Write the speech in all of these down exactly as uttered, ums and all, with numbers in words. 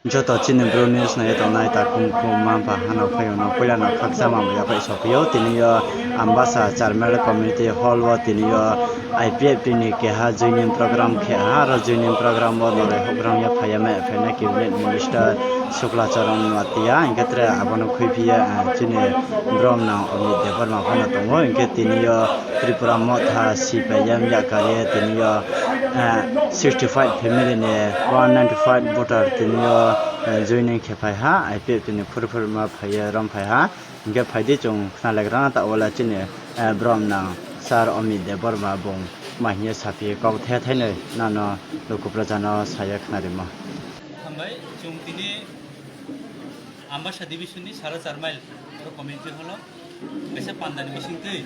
Joto chini bro news nai tongnai takhum khum mapha hano phai no puila no khaksa mamaya pai sophiyo tini yo Ambasa Charmel Community Hall o tini yo I P F T ni keha joining program khe ha aro joining program o noroi hokram ya phaiya mai phaina cabinet minister Sukla Charan Noatia hingke tre abono khoi phiya chini brom nang Amit Debbarma phano tongo hingke tini yo Tripura Motha C P I M yakari tini yo sixty five family ni one ninety five voter tini yo joining khe phai ha I P F T ni phuru phuru ma phaiya rom phai ha hingke phaidi chwng khna legra ta wala chini brom nang sir Amit Debbarma bung ma hiya saphi kok the thainoi nano luku praja no saya khna rimo. Hambai chwng tini Ambasa division ni sara char mile oro community hall o kaisa panda ni bising twi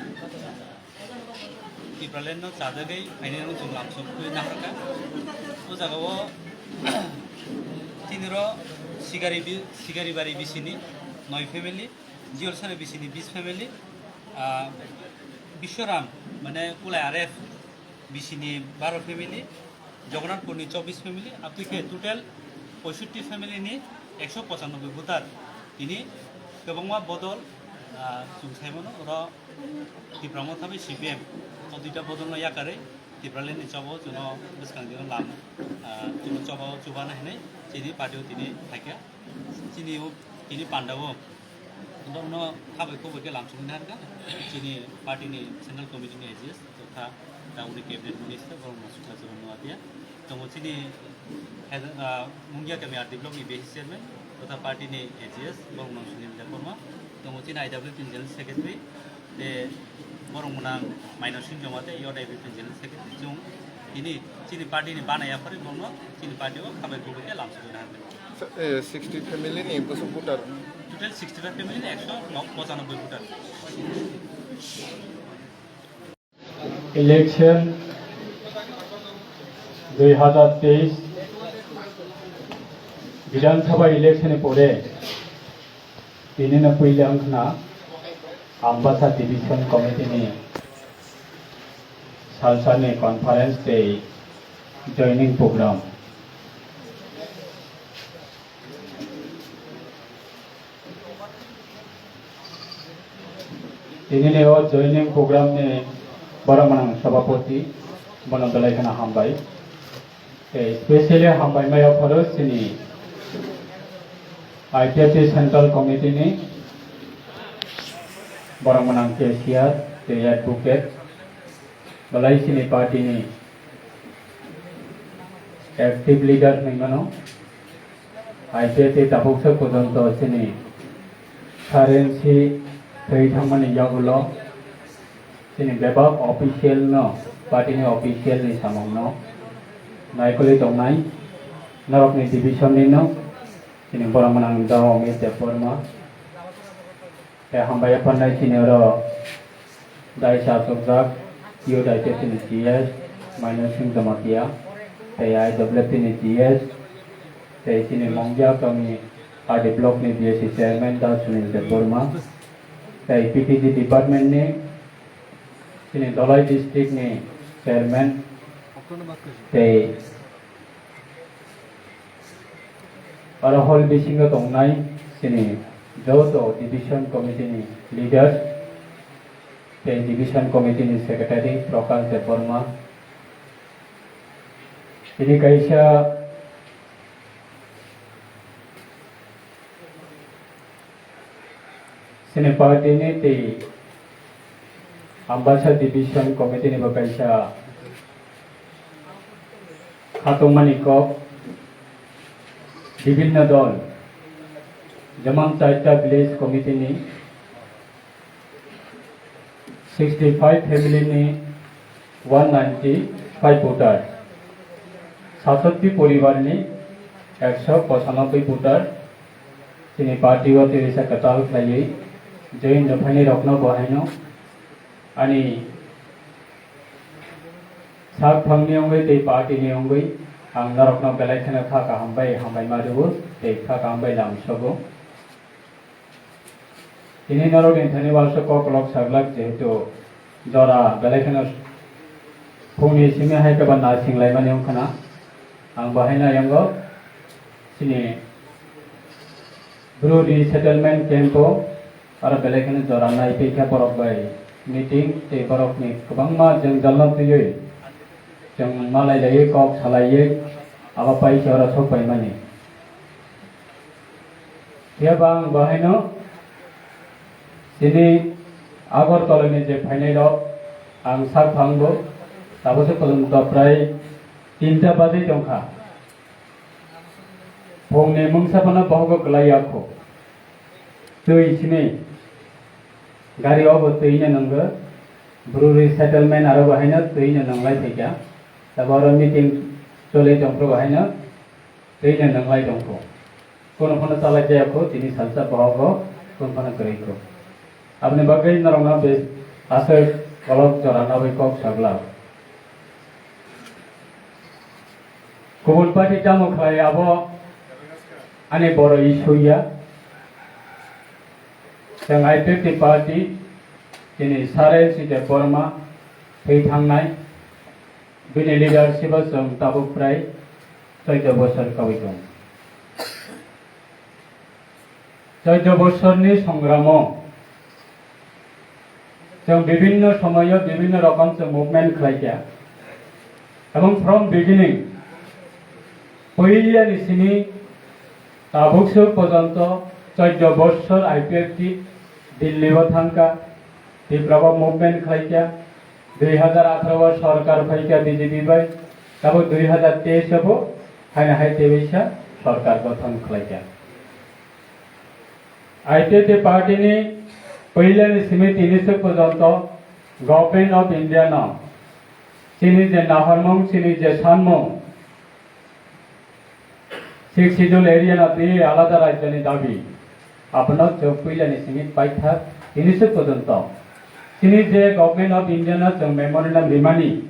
Tipraland no chajagwi phainai rok chwng lamsok twi naharkha. O jaga o tini ro Sigari bi-, Sigari bari bisini noi family, Jiolsari bisini bis family, ah, Biswaram mane Kulai R F bisini baro family, Jagannathpurni chobbish family, abtwi khe total poisotti family ni ekso pochanoboi voter tini kwbangma bodol, ah, chwng sai mano, oro Tipra Motha bai C P M o duita bodolno yakarwi Tipraland ni chobo chwngno bwskang dino lam, ah, chwngno chobo chubana hinwi chini party o tini phaikha. Chini o, tini panda o, borokno khabai khoboi khe lamsogwi naharkha chini party ni central committee ni A G S tokha tabukni cabinet minister borok no Sukla Charan Noatia. Tongo chini, ah, Mungia Kami R D block ni B C chairman totha party ni A G S borok no Sunil Debbarma. Tongo chini I W P ni general secretary. Tei borok mwnang Maino Singh Joma tei Yodai Bipin General Secretary chwng tini chini party ni bana yaphari borokno chini party o khabai khubui khe lamsogwi naharkha. Sa-, eh, sixty family ni bwswk voter? Total sixty five family ni ekso pochanoboi voter. Election dui hazar teis Bidhan Sabha election ni pore tini no puila wngkhna Ambasa Division Committee ni salsa ni conference tei joining program. Tini ni o joining program ni borok mwnang sabapoti bono belai kheno hambai. Tei specially hambai maya phoro chini I P F T Central Committee ni borok mwnang cashier tei advocate belai chini party ni active leader hinwi mano. I P F T tabuksa porjonto chini currency thwi thangmani yagulo chini bebak official no, party ni official ni samung no naikolwi tongnai norok ni division ni no chini borok mwnang Dao Amit Debbarma. Tei hambai yapharnai chini oro dai chasokjak, T O dai tei chini G S, Maino Singh Jamatia, tei I W P ni G S, tei chini Mongya Kami R D block ni B S C chairman Da Sunil Debbarma, tei P T G department ni chini Dholai district ni chairman, tei Oro hall bisingo tongnai chini joto division committee ni leaders tei division committee ni secretary Prakash Debbarma. Tini kaisa chini party ni tei Ambasa division committee ni bo kaisa khatungmani kok bibinno dol, jemon Chaita Village Committee ni sixty five family ni one ninety five voter, satotti poribar ni ekso pochanoboi voter, chini party o tei risa kwtal khlaiwi join rwphaini rokno bo haino ani sak phangni wngwi tei party ni wngwi ang norokno belai kheno kha kaham bai hambai ma rwo tei kha kaham bai lamsogo. Tini norokni thani uansuk koklok saglak jehetu jora belai kheno phungni simi hai khe ba nasing laimani wngkhana. Ang bo haino yango chini Bru resettlement camp o aro belai kheno jora nai tei khe borok bai meeting tei borokni kwbangma jwngjal no twiwi chwng malai laiwi kok salaiwi abo paisa oro sok paimani. Phiya ba ang bo haino chini Agartala ni je phainai rok ang sak phang bo tabuk se kolom doprai tinta bajai tongkha. Phungni mungsa phano bohogo kwlai ya kho. Twi simi gari o bo twi no nwngo. Bru resettlement aro bo haino twi no nwnglai phaikha. Tabuk oro meeting choli tongphuru bo haino twi no nwnglai tongkho. Kono phano chalai jaya kho, tini salsa bohogo kono phano kwrwi kho. Aboni bagwi norokno be aswk kolok jora nabwi kok saglak. Kubun party tamo khlai abo ani boro issue ya. Chwng I P F T party, chini Saren Site Borma thwi thangnai, bini leadership o chwng tabuk prai chwddo bosor kawi tongo. Chwddo bosorni songramo chwng bibinno somoyo bibinno rokom chwng movement khlaikha. Ebong from beginning, puilani simi tabuk swk porjonto chwddo bosor I P F T Delhi o thangkha, Tripura o movement khlaikha, dui hazar atharo o sorkar phaikha B J P bai, tabuk dui hazar teis o bo haino hai teisa sorkar gothon khlaikha. I P F T party ni puilani simi tini swk porjonto Government of India no chini je nahormung, chini je sanmung, Sixth Schedule area no twi alada rajyoni dabi, abono chwng puilani simi paithak tini swk porjonto chini je Government of India no chwng memorandum rimani,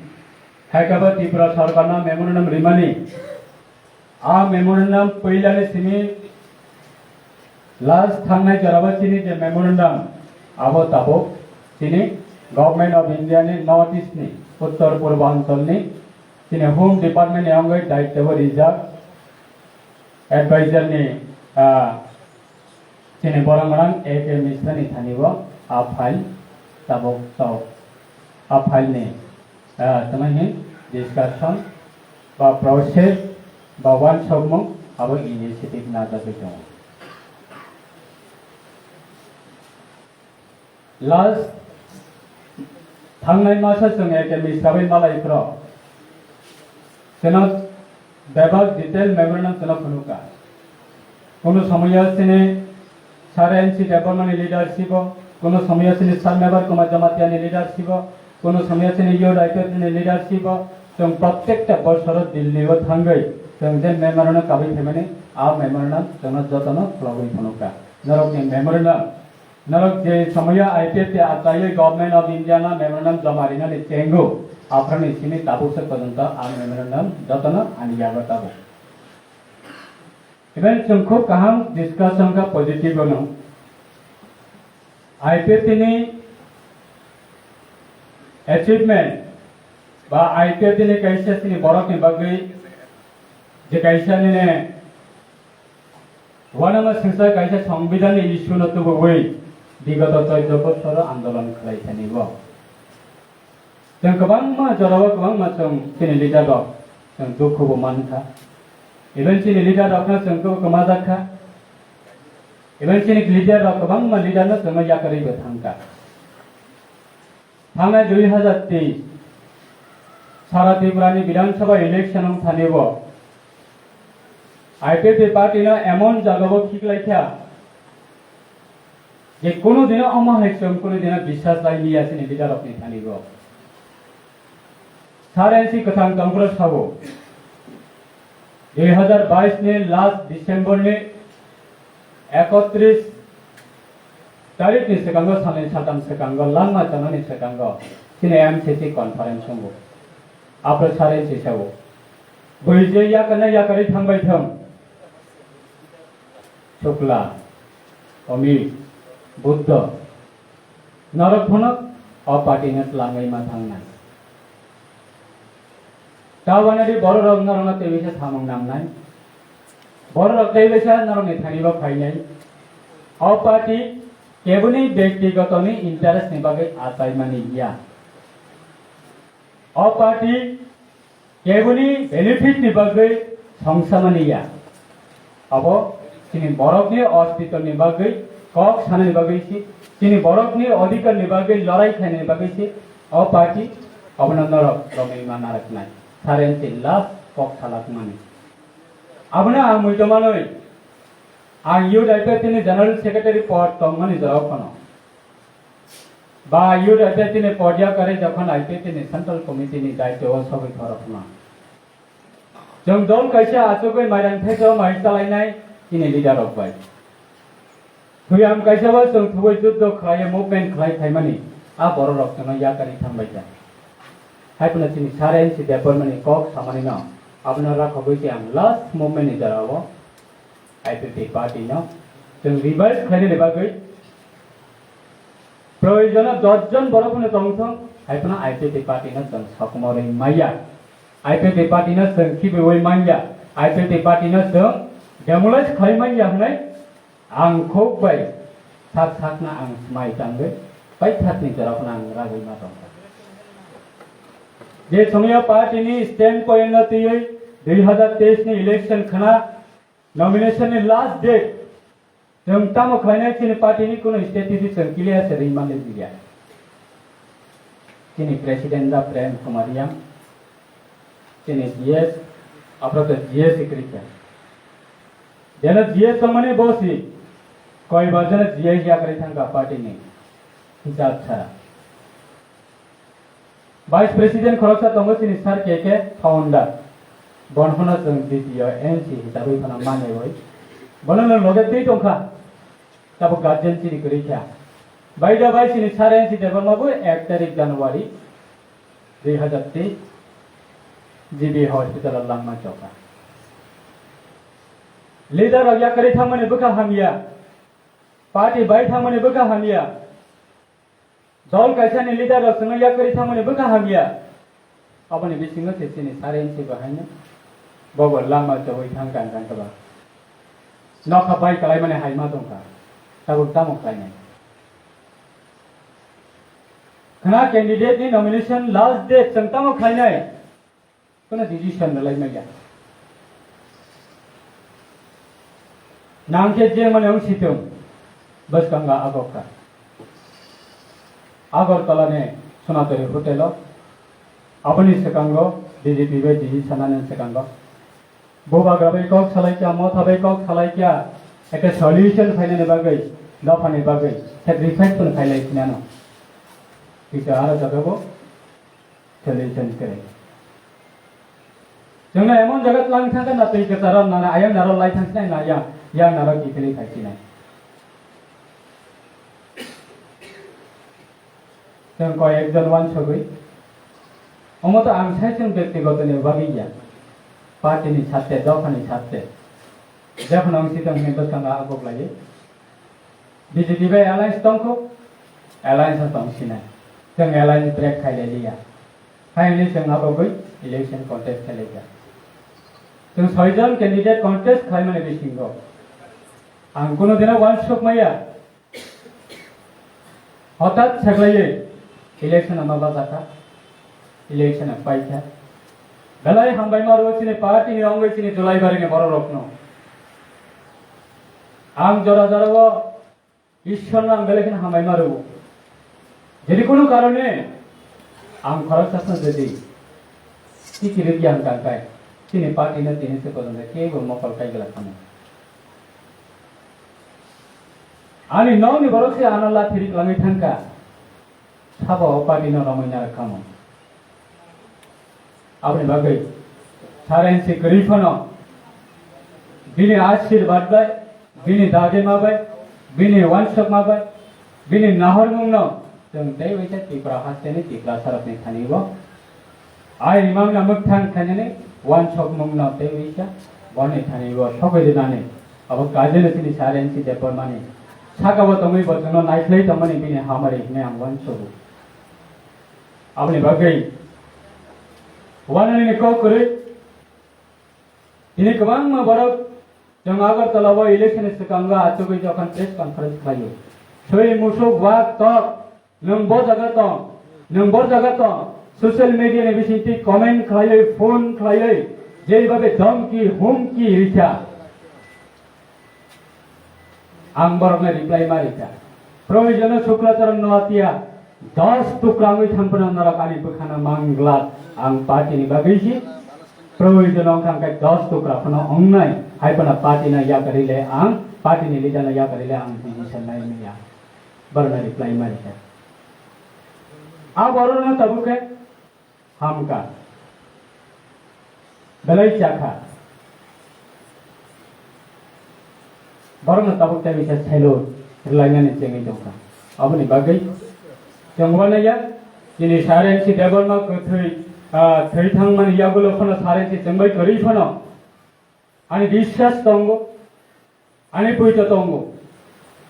hai khe bo Tripura sorkar no memorandum rimani. A memorandum puilani simi last thangnai jorabo chini je memorandum, abo tabuk chini Government of India ni North East ni Uttor Purbanchal ni chini Home Department ni wngwi daityo bo rijak advisor ni, ah, chini borok gwnang A K Mishra ni thani bo a file tabuk tok, a file ni, ah, tamo hini discussion ba process ba uansukmung abo initiative najagwi tongo. Last thangnai masa chwng A K Mishra bai malai phro. Chwngno bebak detail memorandum chwngno phunukha. Kono somoyo chini Sir N C Debbarma ni leadership o, kono somoyo chini Sir Mevar Kumar Jamatia ni leadership o, kono somoyo chini Youth I P F T ni leadership o, chwng prottekta bosoro Delhi o thangwi chwng je memorandum kabui phaimani, a memorandum chwngno jotono khulogwi phunukha. Norokni memorandum Norok je somoyo I P F T achaiwi Government of India no memorandum joma rinani chengo, aphrani simi tabuk se porjonto a memorandum jotono ani yago tabuk. Even chwng khub kaham discussion kha positive no. I P F T ni achievement ba I P F T ni kaisa sini borok ni bagwi je kaisa nini Uanama singsa kaisa songbidhan ni issue no tubugwi bigoto chwddo bosoro andolon khlai thani bo. Chwng kwbangma jorao kwbangma chwng chini leader rok chwng dukhu bo mankha. Even chini leader rok no chwng kwmajak kha. Even chini leader rok kwbangma leader no chwng yakarwi bo thangkha. Thangnai dui hazar teis sara Tripura ni Bidhan Sabha election wng thani bo I P F T party no emon jaga bo khiklai kha je kunu dino omo hai chwng kunu dino biswas lai liya chini leader rok ni thani bo. Sir N C Kwthang Tongphuru sabo, dui hazar bais ni last December ni ekotris tarik ni swkango, salni satham swkango, langma chanani swkango chini M C C conference wngo. Aphuru Sir N C sabo, bui je yakarna yakarwi thangbai thung. Shukla, Amit, Buddha, norok phano o party no twlangwi ma thangnai. Tabuk ani di borok rok norok no tei bisa samung nangnai. Borok rok tei bisa norok ni thani bo phainai. O party keboni byaktigotoni interest ni bagwi achaimani ya. O party keboni benefit ni bagwi songsamani ya. Abo chini borokni ostitoni bagwi kok sanani bagwi si, chini borokni odhikar ni bagwi lorai khainani bagwi si, o party abono norok romwi ma naraknai. Saren si last kok salakmani. Abono ang muitu manwi, ang youth I P F T ni general secretary pod tongmani jorao phano. Ba youth I P F T ni pod yakarwi jokhon I P F T ni central committee ni daityo o sogwi phorokno. Chwng dol kaisa achugwi mairang thaichao mai chalainai chini leader rok bai. Thuyam kaisa bo chwng thubui juddo khlaiwi movement khlai phaimani a borok rok chwngno yakarwi thangbai kha. Hai phano chini sare N C Debbarmani kok samani no abono rakhogwi se ang last movement ni jora o I P F T party no chwng revive khlainani bagwi proyojono dos jon borok phano tongthong, hai phano I P F T party no chwng sokomorwi maya. I P F T party no chwng khibiwi manya. I P F T party no chwng demolish khlai manya hwnwi ang khuk bai sak sakna ang smai tangwi bai thakni jora phano ang ragwi ma tongkha. Je somoyo party ni stand point no twiwi dui hazar teis ni election khna nomination ni last date chwng tamo khlainai chini party ni kuno strategy chwng clear se ringmani liya. Chini president da Prem Kumar Yang, chini G S, aphro to G S kwrwi kha. Jeno G S tongmani bo si, koi bar jeno G S yakarwi thangkha party ni hisab chara. Vice President khoroksa tongo chini Sir K K founder. Bon hono chwng D P O N C hitabwi phano manwi. Bono no loge twi tongkha. Tabuk guardian chini kwrwi kha. Bai da bai chini Sir N C Debbarma bo ek tarik January dui hazar teis G B hospital o langma chokha. Leader rok yakarwi thangmani bwkha hamya. Party bai thangmani bwkha hamya. Dol kaisani leader rok chwngno yakarwi thangmani bwkha hamya. Aboni bisingo se chini Sir N C bo haino bobo lama chobwi thang kang kang kaba. Nokha bai kalaimani haima tongkha. Tabuk tamo khlainai? Khna candidate ni nomination last date chwng tamo khlainai? Kono decision rwlai manya. Nang khe je mane wng situng, bwskango agok kha. Agartala ni Sonatori Hotel o, aboni swkango D G P bai D C sanani swkango. Bubagra bai kok salai kha, Motha bai kok salai kha, ekta solution phainani bagwi, dophani bagwi, sacrifice phano khailai sinano. Kisa aro jagao solution kwrwi. Chwngno emon jaga tlang thangkha na twi kwcharo nana ayang naro lai thangsinai na yang, yang naro kiphilwi phaisinai. Chwng koi ekjon uansugwi. Omo to ang sai chwng byaktigotoni bagwi ya. Party ni satte, dopha ni satte. Jephano ang sitong hwnwi bwskango agok laiwi. B J P bai alliance tongkho, alliance o tong sinai. Chwng alliance break khailai liya. Finally chwng abogwi election contest khailai kha. Chwng soi jon candidate contest khlaimani bisingo ang kuno dino uansuk maya. Hothat seklaiwi election ama bajak kha, election paikha. Belai hambai ma rwo chini party ni wngwi chini Julaibari ni borok rokno. Ang jora jora o Ishwar no ang belai kheno hambai ma rwo. Jodi kono karone ang khoroksa sano jodi tiki rwgwi ang tangkai, chini party no tini se pojonto kebo mokol kai glak kamo. Ani nokni borok se ano lathi ri kwlangwi thangkha. Sabo o party no romwi narwk kamo. Aboni bagwi Saren si kwrwi phano bini ashirbad bai, bini dagima bai, bini uansukma bai, bini nahormungno chwng tei waisa Tripura hasteni Tiprasarokni thani o Ai rimang na mwkthang khainani uansukmungno tei wisa boni thani o sogwi rwnani abo kaijano chini Saren si Debbarmani sakao tongwi bo chwngno naikhlai tongmani bini hamari hwnwi ang uansugo. Aboni bagwi uanani ni kok kwrwi tini kwbangma borok Chwng Agartala o election ni swkango achugwi jokhon press conference khlaio. Swi musuk wak tok, nwng bo jaga tong, nwng bo jaga tong, social media ni bisingtwi comment khlaiwi, phone khlaiwi, jeibabe dhamki, humki rikha. Ang borokno reply ma rikha. Proyojono Sukla Charan Noatia dos tukra wngwi thang phano norok ani bwkhano mang glak. Ang party ni bagwi si proyojono wngkha hwnkhe dos tukra phano wngnai. Hai phano party no yakarwi le ang, party ni leader no yakarwi le ang decision nai manya. Borokno reply ma rikha. A borokno tabuk khe hamkha. Belai chakha. Borokno tabuk tei bisa salute rwlainani chengwi tongkha. Aboni bagwi chwng uanaiya, chini Sir N C Debbarma kwthwi, ah, thwi thangmani yagulo phano Sir N C chwngbai kwrwi phano ani biswas tongo. Ani puito tongo.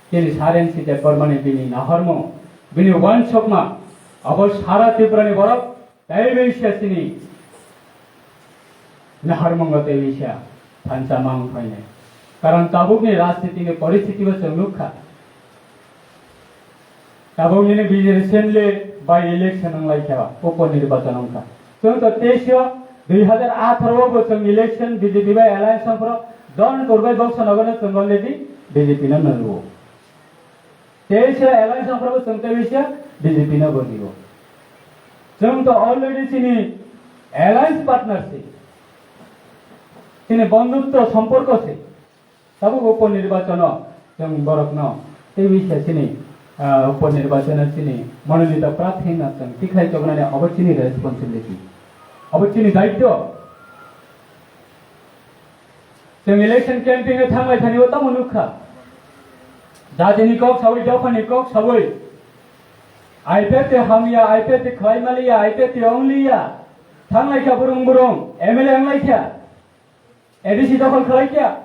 Chini Sir N C Debbarmani bini nahormung, bini uansukma, abo sara Tripurani borok tei bisa chini nahormungo tei bisa thansa mang phainai. Karon tabukni rajnitini poristitibo chwng nukha. Tabuk nini bini recently by election wng lai kha, upo nirbachon wng kha. Chwng to teisio dui hazar atharo o bo chwng election B J P bai alliance wng phro, Donpur bai Boksanagar no chwng already B J P no nwngo. Teisio alliance wng phro bo chwng teisio B J P no bo nwngo. Chwng to already chini alliance partner se, chini bondhutto somporko se. Tabuk upo nirbachono chwng borokno tei bisa chini, ah, upo nirbachono chini mononito prarthi no chwng tikhlai chobnani obo chini responsibility, obo chini daityo. Chwng election campaign o thanglai thani o tamo nukha. Jatini kok sawi, dophani kok sawi. I P F T hamya, I P F T khlai maliya, I P F T ongliya. Thanglai kha burung burung, M L A wnglai kha. A D C dokhol khlai kha.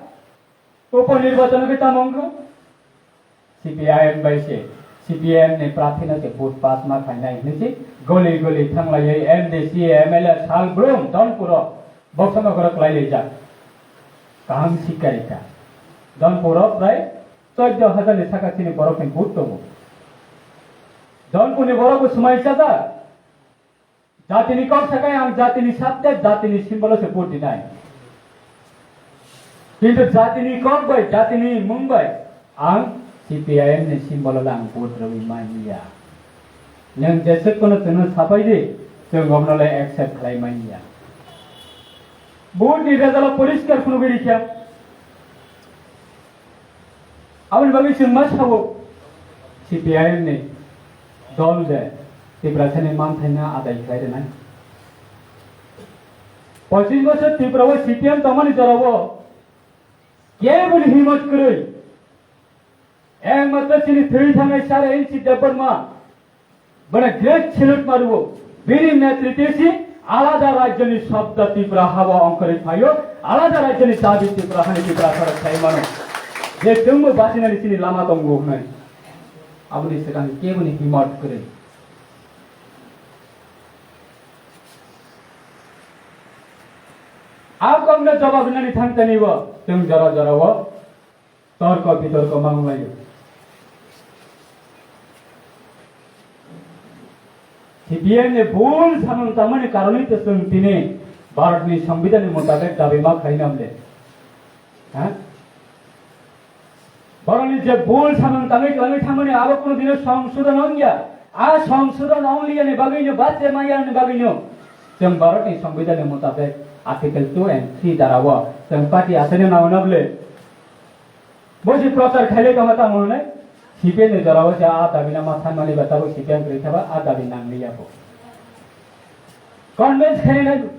Upo nirbachono khe tamo wngkha? C P I M bai se. C P I M ni prarthi no se vote pass ma khainai hinwi se goli goli thanglaiwi M D C, M L A sal brum Donpuro Boksanagar o kwlai laijak. Kaham sikka rikha. Donpuro prai chuddo hajar ni saka chini borok ni vote tongo. Donpur ni borok bo swmai chajak. Jatini kok sakai ang jatini subject, jatini symbol se vote dinai. Kintu jatini kok bai, jatini mung bai ang C P I M ni symbol ang vote rwi manya. Nwng jesek kono chwngno sapai di, chwng obno le accept khlai manya. Vote ni result o poriskar phunugwi rikha. Aboni bagwi chwng ma sabo, C P I M ni dol de Tiprasani manthaino adai khlai rwnai. Pochis bosor Tripura o C P M tongmani jorao keboni himot kwrwi. Ekmatro chini thwi thangnai Sir N C Debbarma. Bwrwi great salute mario. Bini netritwe si alada rajyoni shobdo Tripura hao ongkhorwi phaio, alada rajyoni dabi Tripura hani Tripura sarok sai mano. Je chwngbo bachinani chini lama tongo hwnwi. Aboni swkang keboni himot kwrwi. A kokno jawab rwnani thangtani bo chwng jora jora o torko bitorko ma wnglaio. C P M ni bul samung tangmani karonwi to chwng tini Bharatni Songbidanni mutabek dabi ma khlai namle. Ha? Borokni je bul samung tangwi kwlangwi thangmani abo kunu dino songsodon wngya. A songsodon ongliyani bagwino, bache mayani bagwino chwng Bharatni Songbidanni mutabek Article two and three darao chwng party achaino nangwi nabwle. Bo si prochar khailai tongma tamo hwnwi C P M ni jorao se a dabi no ma sanmani ba tabuk C P M kwrwi thaba a dabi nangliya bo. Convince khainai